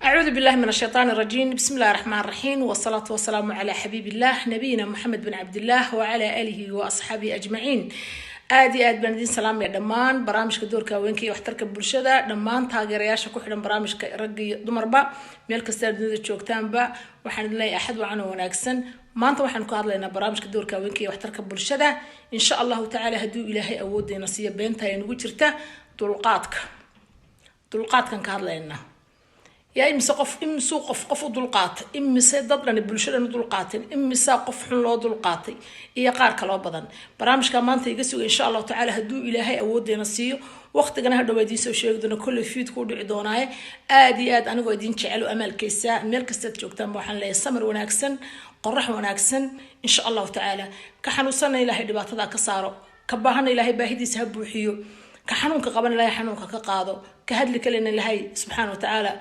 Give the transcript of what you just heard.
أعوذ بالله من الشيطان الرجيم، بسم الله الرحمن الرحيم، والصلاة والسلام على حبيب الله نبينا محمد بن عبد الله وعلى آله وأصحابه أجمعين. Aad iyo aad baan idiin salaamaya dhammaan barnaamijka Doorka Haweenka iyo Waxtarka Bulshada, dhammaan taageerayaasha ku xidhan barnaamijka, rag iyo dumarba, meel kasta aad dunida joogtaanba. Waxaan idin leeyahay axad wacan oo wanaagsan. Maanta waxaan ku hadlaynaa barnaamijka Doorka Haweenka iyo Waxtarka Bulshada, insha Allahu tacaala, hadduu Ilaahay awoodeyna siiyo. Beenta ay nagu jirta dulqaadka, dulqaadkan ka hadlaynaa. Yaa imise qof, imisuu qof qof u dulqaatay, imise dad dhani bulshadan u dulqaateen, imisaa qof xun loo dulqaatay iyo qaar kaloo badan. Barnaamijka maanta iga suga, insha Allahu tacaala, hadduu Ilaahay awoodeena siiyo. Waqtigana hadhow idiin soo sheegi doona, kolley fiidku u dhici doonaaye. Aad iyo aad anigoo idin jecel oo amaalkeysa, meel kastaad joogtaanba waxaan leeyahay samar wanaagsan, qorax wanaagsan, insha Allahu tacaala. Ka xanuunsana Ilaahay dhibaatada ka saaro, ka baahana Ilaahay baahidiisa ha buuxiyo, ka xanuunka qaban Ilaahay xanuunka ka qaado, ka hadli kalena Ilaahay subxaana wa tacaala.